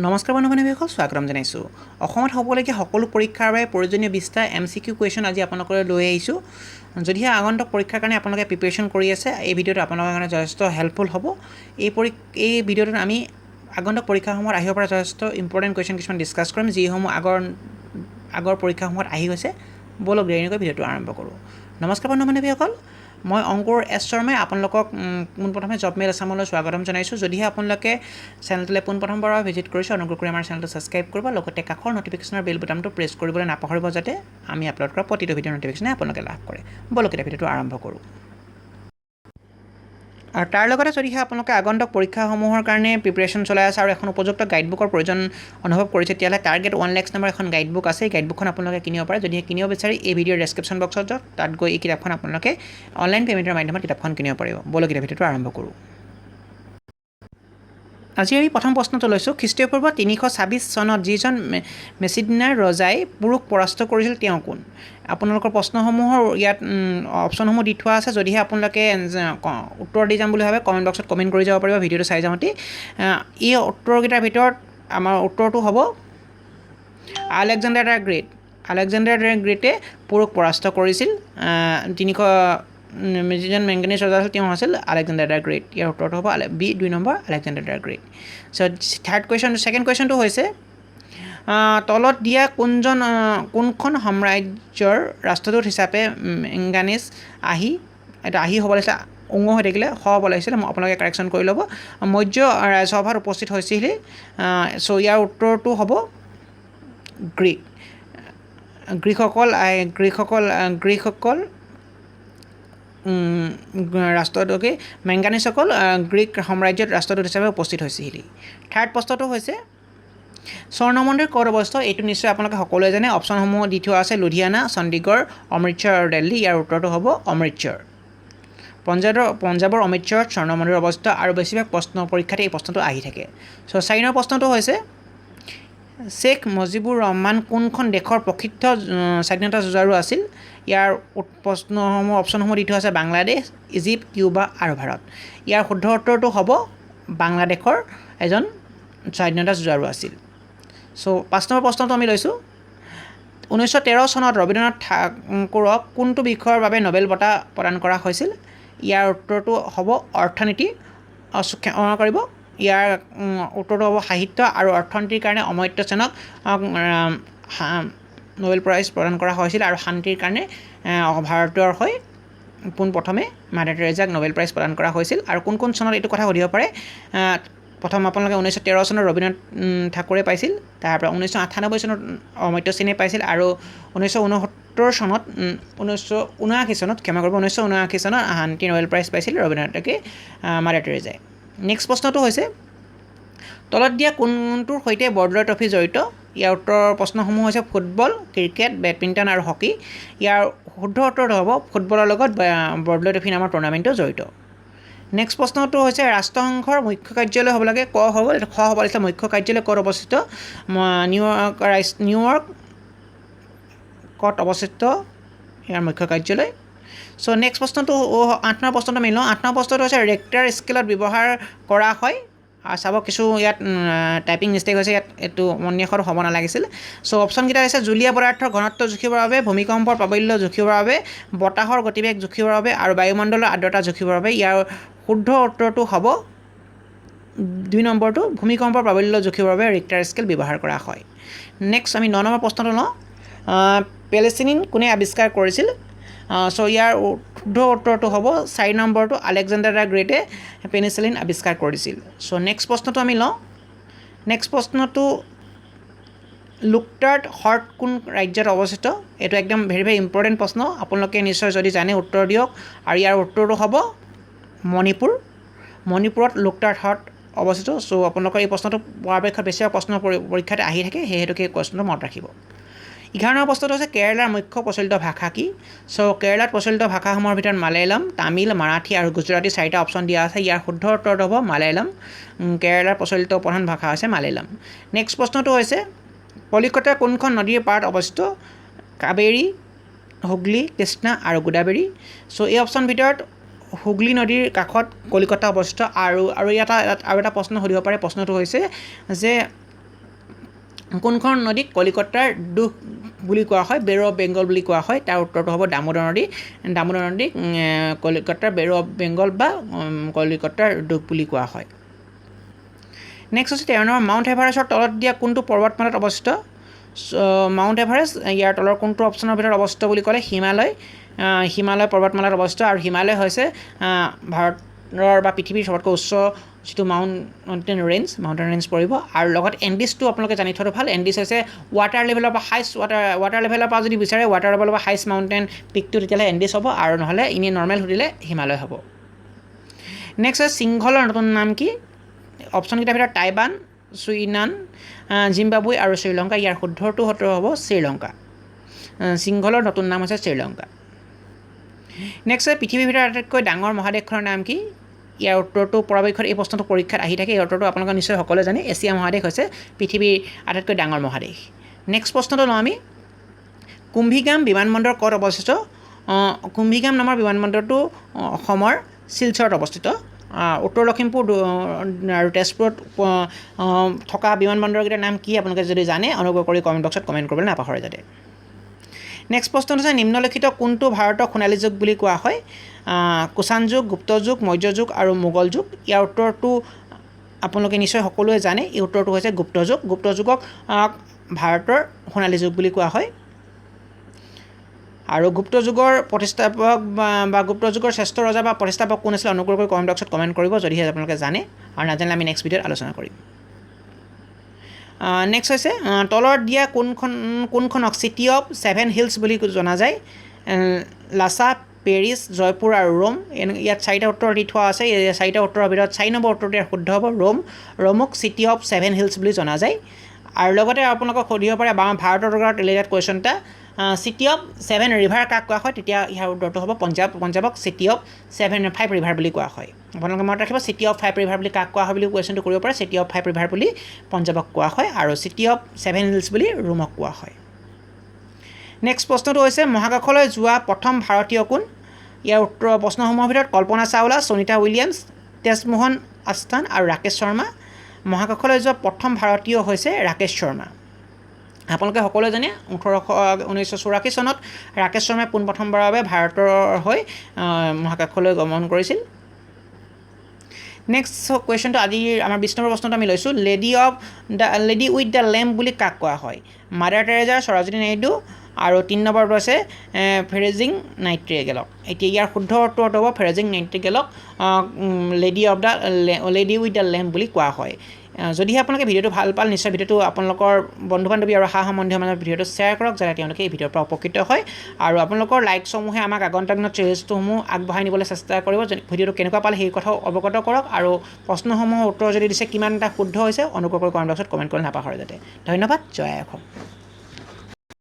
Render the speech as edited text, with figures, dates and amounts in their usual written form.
নমস্কাৰ বন্ধু বান্ধৱীসকল, স্বাগতম জনাইছোঁ। অসমত হ'বলগীয়া সকলো পৰীক্ষাৰ বাবে প্ৰয়োজনীয় 20টা এমচিকিউ কুৱেশ্যন আজি আপোনালোকলৈ লৈ আহিছোঁ। যদিহে আগন্তুক পৰীক্ষাৰ কাৰণে আপোনালোকে প্ৰিপেৰেশ্যন কৰি আছে, এই ভিডিঅ'টো আপোনালোকৰ কাৰণে যথেষ্ট হেল্পফুল হ'ব। এই ভিডিঅ'টোত আমি আগন্তুক পৰীক্ষাসমূহত আহিব পৰা যথেষ্ট ইম্পৰ্টেণ্ট কুৱেশ্যন কিছুমান ডিছকাছ কৰিম, যিসমূহ আগৰ আগৰ পৰীক্ষাসমূহত আহি গৈছে। ব'লক, দেৰি নকৰি ভিডিঅ'টো আৰম্ভ কৰোঁ। নমস্কাৰ বন্ধু বান্ধৱীসকল, মই অংকুৰ এছ শৰ্মাই আপোনালোকক পোনপ্ৰথমে জব মেইল আছামলৈ স্বাগতম জনাইছোঁ। যদিহে আপোনালোকে চেনেলটোলৈ পোনপ্ৰথমবাৰৰ ভিজিট কৰিছে, অনুগ্ৰহ কৰি আমাৰ চেনেলটো ছাবস্ক্ৰাইব কৰিব, লগতে কাষৰ ন'টিফিকেশ্যনৰ বেল বুটামটো প্ৰেছ কৰিবলৈ নাপাহৰিব, যাতে আমি আপলোড কৰা প্ৰতিটো ভিডিঅ'ৰ ন'টিফিকেশ্যনে আপোনালোকে লাভ কৰে। ব'লক, এতিয়া ভিডিঅ'টো আৰম্ভ কৰোঁ। আৰু তাৰ লগতে যদিহে আপোনালোকে আগন্তুক পৰীক্ষাসমূহৰ কাৰণে প্ৰিপেৰেশ্যন চলাই আছে আৰু এখন উপযুক্ত গাইডবুকৰ প্ৰয়োজন অনুভৱ কৰিছে, তেতিয়াহ'লে টাৰ্গেট 1 লেক্স নামৰ এখন গাইডবুক আছে। এই গাইডবুকখন আপোনালোকে কিনিব পাৰে। যদিহে কিনিব বিচাৰে, এই ভিডিঅ'ৰ ডেছক্ৰিপশ্যন বক্সত যাওক, তাত গৈ এই কিতাপখন আপোনালোকে অনলাইন পে'মেণ্টৰ মাধ্যমত কিতাপখন কিনিব পাৰিব। ব'লক, এতিয়া ভিডিঅ'টো আৰম্ভ কৰোঁ। আজি আমি প্ৰথম প্ৰশ্নটো লৈছোঁ। খ্ৰীষ্টীয়পূৰ্ব 326 চনত যিজন মেচিডোনিয়াৰ ৰজাই পুৰুক পৰাস্ত কৰিছিল, তেওঁ কোন? আপোনালোকৰ প্ৰশ্নসমূহৰ ইয়াত অপশ্যনসমূহ দি থোৱা আছে। যদিহে আপোনালোকে উত্তৰ দি যাম বুলি ভাবে, কমেণ্ট বক্সত কমেণ্ট কৰি যাব পাৰিব ভিডিঅ'টো চাই যাওঁতে। এই উত্তৰকেইটাৰ ভিতৰত আমাৰ উত্তৰটো হ'ব Alexander the great. Alexander the গ্ৰেটে পুৰুক পৰাস্ত কৰিছিল। যিজন মেংগানিজ ৰজা আছিল, তেওঁ আছিল আলেকজেণ্ডাৰ the great. ইয়াৰ উত্তৰটো হ'ব B, 2 number, Alexander the great. So third question, second কুৱেশ্যনটো হৈছে, তলত দিয়া কোনখন সাম্ৰাজ্যৰ ৰাষ্ট্ৰদূত হিচাপে মেংগানিজ আহি, এটা আহি হ'ব লাগিছিলে, উঙ হৈ থাকিলে স হ'ব লাগিছিলে, আপোনালোকে কাৰেকশ্যন কৰি ল'ব, মৌৰ্য ৰাজসভাত উপস্থিত হৈছিলহি? চ' ইয়াৰ উত্তৰটো হ'ব গ্ৰীক। গ্ৰীকসকল গ্ৰীকসকল গ্ৰীকসকল ৰাষ্ট্ৰদূতে মেংগানিজসকল গ্ৰীক সাম্ৰাজ্যত ৰাষ্ট্ৰদূত হিচাপে উপস্থিত হৈছিলহি। থাৰ্ড প্ৰশ্নটো হৈছে, স্বৰ্ণ মন্দিৰ ক'ত অৱস্থিত? এইটো নিশ্চয় আপোনালোকে সকলোৱে জানে। অপশ্যনসমূহ দি থোৱা আছে, লুধিয়ানা, চণ্ডীগড়, অমৃতসৰ আৰু দিল্লী। ইয়াৰ উত্তৰটো হ'ব অমৃতসৰ। পঞ্জাৱৰ অমৃতসৰত স্বৰ্ণ মন্দিৰ অৱস্থিত আৰু বেছিভাগ প্ৰশ্ন পৰীক্ষাতে এই প্ৰশ্নটো আহি থাকে। চ' 4 নম্বৰ প্ৰশ্নটো হৈছে, শ্বেখ মুজিবুৰ ৰহমান কোনখন দেশৰ প্ৰসিদ্ধ স্বাধীনতা যুঁজাৰু আছিল? ইয়াৰ প্ৰশ্নসমূহ, অপশ্যনসমূহ দি থোৱা আছে, বাংলাদেশ, ইজিপ্ত, কিউবা আৰু ভাৰত। ইয়াৰ শুদ্ধ উত্তৰটো হ'ব বাংলাদেশৰ এজন স্বাধীনতা যুঁজাৰু আছিল। চ' 5 নম্বৰ প্ৰশ্নটো আমি লৈছোঁ। 1913 চনত ৰবীন্দ্ৰনাথ ঠাকুৰক কোনটো বিষয়ৰ বাবে নবেল বঁটা প্ৰদান কৰা হৈছিল? ইয়াৰ উত্তৰটো হ'ব অৰ্থনীতি, ক্ষমা কৰিব, ইয়াৰ উত্তৰটো হ'ব সাহিত্য আৰু অৰ্থনীতিৰ কাৰণে অমৰ্ত্য সেনক নবেল প্ৰাইজ প্ৰদান কৰা হৈছিল আৰু শান্তিৰ কাৰণে ভাৰতৰ হৈ পোনপ্ৰথমে মাদাৰ টেৰেজাক নবেল প্ৰাইজ প্ৰদান কৰা হৈছিল। আৰু কোন কোন চনত, এইটো কথা সুধিব পাৰে। প্ৰথম আপোনালোকে 1913 চনত ৰবীন্দ্ৰনাথ ঠাকুৰে পাইছিল, তাৰপৰা 1998 চনত অমৰ্ত্য সেনে পাইছিল আৰু 1969 চনত, 1979 চনত, ক্ষমা কৰিব, 1979 চনত শান্তি নবেল প্ৰাইজ পাইছিল ৰবীন্দ্ৰনাথকে মাদাৰ টেৰেজাই। নেক্সট প্ৰশ্নটো হৈছে, তলত দিয়া কোনটোৰ সৈতে বৰদলৈ ট্ৰফি জড়িত? ইয়াৰ উত্তৰৰ প্ৰশ্নসমূহ হৈছে ফুটবল, ক্ৰিকেট, বেডমিণ্টন আৰু হকী। ইয়াৰ শুদ্ধ উত্তৰটো হ'ব ফুটবলৰ লগত বৰদলৈ ট্ৰফি নামৰ টুৰ্ণামেণ্টটো জড়িত। নেক্সট প্ৰশ্নটো হৈছে, ৰাষ্ট্ৰসংঘৰ মুখ্য কাৰ্যালয় হ'ব লাগে, ক হ'ব, খ হ'ব লাগিছিলে, মুখ্য কাৰ্যালয় ক'ত অৱস্থিত? নিউয়ৰ্ক ৰাইচ নিউয়ৰ্কত অৱস্থিত ইয়াৰ মুখ্য কাৰ্যালয়। চ' নেক্সট প্ৰশ্নটো, 8 নম্বৰ প্ৰশ্নটো আমি লওঁ। 8 নম্বৰ প্ৰশ্নটো হৈছে, ৰেক্টাৰ স্কেলত ব্যৱহাৰ কৰা হয়। আৰু চাব, কিছু ইয়াত টাইপিং মিষ্টেক হৈছে, ইয়াত এইটো মন্যাসত হ'ব নালাগিছিল। চ' অপশ্যনকেইটা হৈছে জুলীয়া পদাৰ্থৰ ঘনত্ব জুখিবৰ বাবে, ভূমিকম্পৰ প্ৰাবল্য জুখিবৰ বাবে, বতাহৰ গতিবেগ জুখিবৰ বাবে আৰু বায়ুমণ্ডলৰ আৰ্দ্ৰতা জুখিবৰ বাবে। ইয়াৰ শুদ্ধ উত্তৰটো হ'ব 2 নম্বৰটো, ভূমিকম্পৰ প্ৰাবল্য জুখিবৰ বাবে ৰিক্টাৰ স্কেল ব্যৱহাৰ কৰা হয়। নেক্সট আমি 9 নম্বৰ প্ৰশ্নটো লওঁ। পেনিচিলিন কোনে আৱিষ্কাৰ কৰিছিল? চ' ইয়াৰ শুদ্ধ উত্তৰটো হ'ব 4 নম্বৰটো, আলেকজেণ্ডাৰ the গ্ৰেটে পেনিচিলিন আৱিষ্কাৰ কৰিছিল। চ' নেক্সট প্ৰশ্নটো আমি লওঁ। নেক্সট প্ৰশ্নটো, লোকটাক হ্ৰদ কোন ৰাজ্যত অৱস্থিত? এইটো একদম ভেৰি ভেৰি ইম্পৰ্টেণ্ট প্ৰশ্ন। আপোনালোকে নিশ্চয় যদি জানে, উত্তৰ দিয়ক। আৰু ইয়াৰ উত্তৰটো হ'ব মণিপুৰ। মণিপুৰত লোকটাক হ্ৰদ অৱস্থিত। চ' আপোনালোকৰ এই প্ৰশ্নটো পৰাপক্ষত বেছিভাগ প্ৰশ্ন পৰীক্ষাত আহি থাকে, সেই হেতুকে এই প্ৰশ্নটো মনত ৰাখিব। 11 নম্বৰ প্ৰশ্নটো হৈছে, কেৰালাৰ মুখ্য প্ৰচলিত ভাষা কি? চ' কেৰালাত প্ৰচলিত ভাষাসমূহৰ ভিতৰত মালয়ালম, তামিল, মাৰাঠী আৰু গুজৰাটী চাৰিটা অপশ্যন দিয়া আছে। ইয়াৰ শুদ্ধ উত্তৰটো হ'ব মালয়ালম। কেৰালাৰ প্ৰচলিত প্ৰধান ভাষা হৈছে মালয়ালম। নেক্সট প্ৰশ্নটো হৈছে, কলিকতা কোনখন নদীৰ পাৰত অৱস্থিত? কাবেৰী, হুগলী, কৃষ্ণা আৰু গোদাবৰী। চ' এই অপশ্যন ভিতৰত হুগলী নদীৰ কাষত কলিকতা অৱস্থিত। আৰু আৰু এটা আৰু এটা প্ৰশ্ন সুধিব পাৰে। প্ৰশ্নটো হৈছে যে কোনখন নদীক কলিকতাৰ দুখ বুলি কোৱা হয়, বেৰ অফ বেংগল বুলি কোৱা হয়? তাৰ উত্তৰটো হ'ব দামোদৰ নদী। দামোদৰ নদীক কলিকতাৰ বেৰ অফ বেংগল বা কলিকতাৰ দুখ বুলি কোৱা হয়। নেক্সট হৈছে 13 নম্বৰ, মাউণ্ট এভাৰেষ্টৰ তলত দিয়া কোনটো পৰ্বতমালাত অৱস্থিত? মাউণ্ট এভাৰেষ্ট ইয়াৰ তলৰ কোনটো অপশ্যনৰ ভিতৰত অৱস্থিত বুলি ক'লে হিমালয়, হিমালয় পৰ্বতমালাত অৱস্থিত। আৰু হিমালয় হৈছে ভাৰতৰ বা পৃথিৱীৰ চবতকৈ উচ্চ যিটো মাউণ্টেইন ৰেঞ্জ, মাউণ্টেইন ৰেঞ্জ পৰিব। আৰু লগত এণ্ডিছটো আপোনালোকে জানি থোৱাটো ভাল। এণ্ডিছ হৈছে ৱাটাৰ লেভেলৰ পৰা হাইষ্ট ৱাটাৰ লেভেলৰ পৰা যদি বিচাৰে, ৱাটাৰ লেভেলৰ পৰা হাইষ্ট মাউণ্টেইন পিকটো, তেতিয়াহ'লে এণ্ডিছ হ'ব, আৰু নহ'লে এনেই নৰ্মেল সুধিলে হিমালয় হ'ব। নেক্সট হৈছে সিংহলৰ নতুন নাম কি? অপশ্যনকেইটাৰ ভিতৰত টাইৱান, চুইনান, জিম্বাবুৱে আৰু শ্ৰীলংকা। ইয়াৰ শুদ্ধটো হ'ব শ্ৰীলংকা। সিংহলৰ নতুন নাম হৈছে শ্ৰীলংকা। নেক্সট, পৃথিৱীৰ ভিতৰত আটাইতকৈ ডাঙৰ মহাদেশখনৰ নাম কি? ইয়াৰ উত্তৰটো পৰাপক্ষত এই প্ৰশ্নটো পৰীক্ষাত আহি থাকে। ইয়াৰ উত্তৰটো আপোনালোকে নিশ্চয় সকলোৱে জানে, এছিয়া মহাদেশ হৈছে পৃথিৱীৰ আটাইতকৈ ডাঙৰ মহাদেশ। নেক্সট প্ৰশ্নটো লওঁ আমি, কুম্ভিগ্ৰাম বিমানবন্দৰ ক'ত অৱস্থিত? কুম্ভিগ্ৰাম নামৰ বিমানবন্দৰটো অসমৰ শিলচৰত অৱস্থিত। উত্তৰ লখিমপুৰ আৰু তেজপুৰত থকা বিমানবন্দৰকেইটাৰ নাম কি আপোনালোকে যদি জানে, অনুগ্ৰহ কৰি কমেণ্ট বক্সত কমেণ্ট কৰিবলৈ নাপাহৰে যাতে। নেক্সট প্ৰশ্নটো হৈছে, নিম্নলিখিত কোনটো ভাৰতৰ সোণালী যুগ বুলি কোৱা হয়? কুষাণ যুগ, গুপ্ত যুগ, মৌৰ্য যুগ আৰু মোগল যুগ। ইয়াৰ উত্তৰটো আপোনালোকে নিশ্চয় সকলোৱে জানে। এই উত্তৰটো হৈছে গুপ্ত যুগ। গুপ্ত যুগক ভাৰতৰ সোণালী যুগ বুলি কোৱা হয়। আৰু গুপ্ত যুগৰ প্ৰতিষ্ঠাপক বা গুপ্ত যুগৰ শ্ৰেষ্ঠ ৰজা বা প্ৰতিষ্ঠাপক কোন আছিলে, অনুগ্ৰহ কৰি কমেণ্ট বক্সত কমেণ্ট কৰিব যদিহে আপোনালোকে জানে, আৰু নাজানিলে আমি নেক্সট ভিডিঅ'ত আলোচনা কৰিম। নেক্সট হৈছে, তলত দিয়া কোনখনক চিটি অফ ছেভেন হিলছ বুলি জনা যায়? লাছা, পেৰিছ, জয়পুৰ আৰু ৰোম। ইয়াত চাৰিটা উত্তৰ দি থোৱা আছে। এই চাৰিটা উত্তৰৰ ভিতৰত 4 নম্বৰ উত্তৰটো ইয়াৰ শুদ্ধ হ'ব, ৰোম। ৰোমক চিটি অফ ছেভেন হিলছ বুলি জনা যায়। আৰু লগতে আপোনালোকক সুধিব পাৰে বা ভাৰতৰ লগত ৰিলেটেড কুৱেশ্যন এটা, চিটি অফ ছেভেন ৰিভাৰ কাক কোৱা হয়? তেতিয়া ইয়াৰ উত্তৰটো হ'ব পঞ্জাৱ। পঞ্জাৱক city of 7 5 river বুলি কোৱা হয়। আপোনালোকে মনত ৰাখিব, চিটি অফ ফাইভ ৰিভাৰ বুলি কাক কোৱা হয় বুলি কুৱেশ্যনটো কৰিব পাৰে। চিটি অফ ফাইভ ৰিভাৰ বুলি পঞ্জাৱক কোৱা হয় আৰু চিটি অফ ছেভেন হিলছ বুলি ৰোমক কোৱা হয়। নেক্সট প্ৰশ্নটো হৈছে, মহাকাশলৈ যোৱা প্ৰথম ভাৰতীয় কোন? ইয়াৰ উত্তৰ প্ৰশ্নসমূহৰ ভিতৰত কল্পনা চাওলা, সুনীতা উইলিয়ামছ, তেজমোহন আস্থান আৰু ৰাকেশ শৰ্মা। মহাকাশলৈ যোৱা প্ৰথম ভাৰতীয় হৈছে ৰাকেশ শৰ্মা। আপোনালোকে সকলোৱে জানে, 1984 চনত ৰাকেশ শৰ্মাই পোনপ্ৰথমবাৰৰ বাবে ভাৰতৰ হৈ মহাকাশলৈ গমন কৰিছিল। নেক্সট কুৱেশ্যনটো, আজিৰ আমাৰ 20 নম্বৰ প্ৰশ্নটো আমি লৈছোঁ, lady with the lamp বুলি কাক কোৱা হয়? মাদাৰ টেৰেজা, সৰোজিনী নাইডু আৰু 3 নম্বৰটো আছে ফ্লেডিছ নাইটিংগেলক। এতিয়া ইয়াৰ শুদ্ধ উত্তৰটো হ'ব ফ্লেডিছ নাইটিংগেলক lady with the lamp বুলি কোৱা হয়। যদিহে আপোনালোকে ভিডিঅ'টো ভাল পালে, নিশ্চয় ভিডিঅ'টো আপোনালোকৰ বন্ধু বান্ধৱী আৰু সা সম্বন্ধীয় মাজত ভিডিঅ'টো শ্বেয়াৰ কৰক, যাতে তেওঁলোকে এই ভিডিঅ'ৰ পৰা উপকৃত হয়। আৰু আপোনালোকৰ লাইকসমূহে আমাক আগন্তুক দিনত চিৰিজসমূহ আগবঢ়াই নিবলৈ চেষ্টা কৰিব। ভিডিঅ'টো কেনেকুৱা পালে সেই কথাও অৱগত কৰক আৰু প্ৰশ্নসমূহৰ উত্তৰ যদি দিছে কিমান এটা শুদ্ধ হৈছে, অনুগ্ৰহ কৰি কমেণ্ট বক্সত কমেণ্ট কৰিবলৈ নাপাহৰে যাতে। ধন্যবাদ। জয় অসম।